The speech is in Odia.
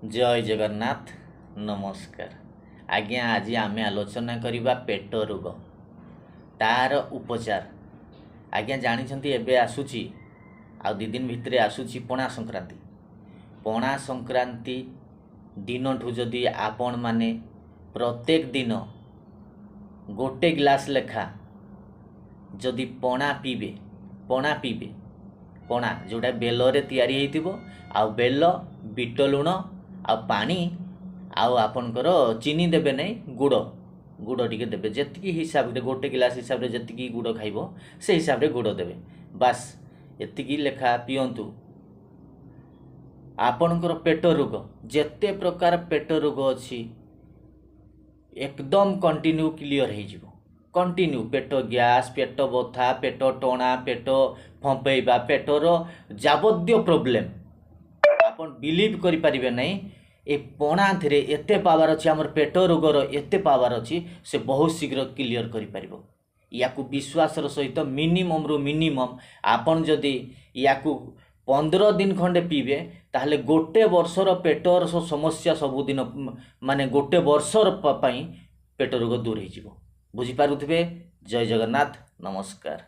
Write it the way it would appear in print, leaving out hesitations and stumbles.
ଜୟ ଜଗନ୍ନାଥ, ନମସ୍କାର ଆଜ୍ଞା। ଆଜି ଆମେ ଆଲୋଚନା କରିବା ପେଟ ରୋଗ, ତାର ଉପଚାର। ଆଜ୍ଞା ଜାଣିଛନ୍ତି, ଏବେ ଆସୁଛି, ଆଉ 2 ଦିନ ଭିତରେ ଆସୁଛି ପଣା ସଂକ୍ରାନ୍ତି। ପଣା ସଂକ୍ରାନ୍ତି ଦିନଠୁ ଯଦି ଆପଣମାନେ ପ୍ରତ୍ୟେକ ଦିନ ଗୋଟେ ଗ୍ଲାସ୍ ଲେଖା ଯଦି ପଣା ପିଇବେ, ପଣା ପିଇବେ, ପଣା ଯେଉଁଟା ବେଲରେ ତିଆରି ହେଇଥିବ, ଆଉ ବେଲ, ବିଟ ଲୁଣ ଆଉ ପାଣି, ଆଉ ଆପଣଙ୍କର ଚିନି ଦେବେ ନାହିଁ, ଗୁଡ଼, ଗୁଡ଼ ଟିକେ ଦେବେ। ଯେତିକି ହିସାବରେ ଗୋଟେ ଗ୍ଲାସ୍ ହିସାବରେ ଯେତିକି ଗୁଡ଼ ଖାଇବ, ସେ ହିସାବରେ ଗୁଡ଼ ଦେବେ। ବାସ୍, ଏତିକି ଲେଖା ପିଅନ୍ତୁ। ଆପଣଙ୍କର ପେଟ ରୋଗ, ଯେତେ ପ୍ରକାର ପେଟ ରୋଗ ଅଛି, ଏକଦମ କଣ୍ଟିନ୍ୟୁ କ୍ଲିଅର୍ ହେଇଯିବ। କଣ୍ଟିନ୍ୟୁ ପେଟ ଗ୍ୟାସ୍, ପେଟ ବଥା, ପେଟ ଟଣା, ପେଟ ଫମ୍ପେଇବା, ପେଟର ଯାବତୀୟ ପ୍ରୋବ୍ଲେମ୍, ଆପଣ ବିଲିଭ୍ କରିପାରିବେ ନାହିଁ। ଏ ପଣାଥିରେ ଏତେ ପାୱାର ଅଛି, ଆମର ପେଟ ରୋଗର ଏତେ ପାୱାର ଅଛି, ସେ ବହୁତ ଶୀଘ୍ର କ୍ଲିଅର୍ କରିପାରିବ। ୟାକୁ ବିଶ୍ୱାସର ସହିତ ମିନିମମ୍ରୁ ମିନିମମ୍ ଆପଣ ଯଦି ୟାକୁ 15 ଦିନ ଖଣ୍ଡେ ପିଇବେ, ତାହେଲେ ଗୋଟେ ବର୍ଷର ପେଟର ସମସ୍ୟା ସବୁଦିନ, ମାନେ ଗୋଟେ ବର୍ଷର ପାଇଁ ପେଟ ରୋଗ ଦୂର ହେଇଯିବ। ବୁଝିପାରୁଥିବେ। ଜୟ ଜଗନ୍ନାଥ, ନମସ୍କାର।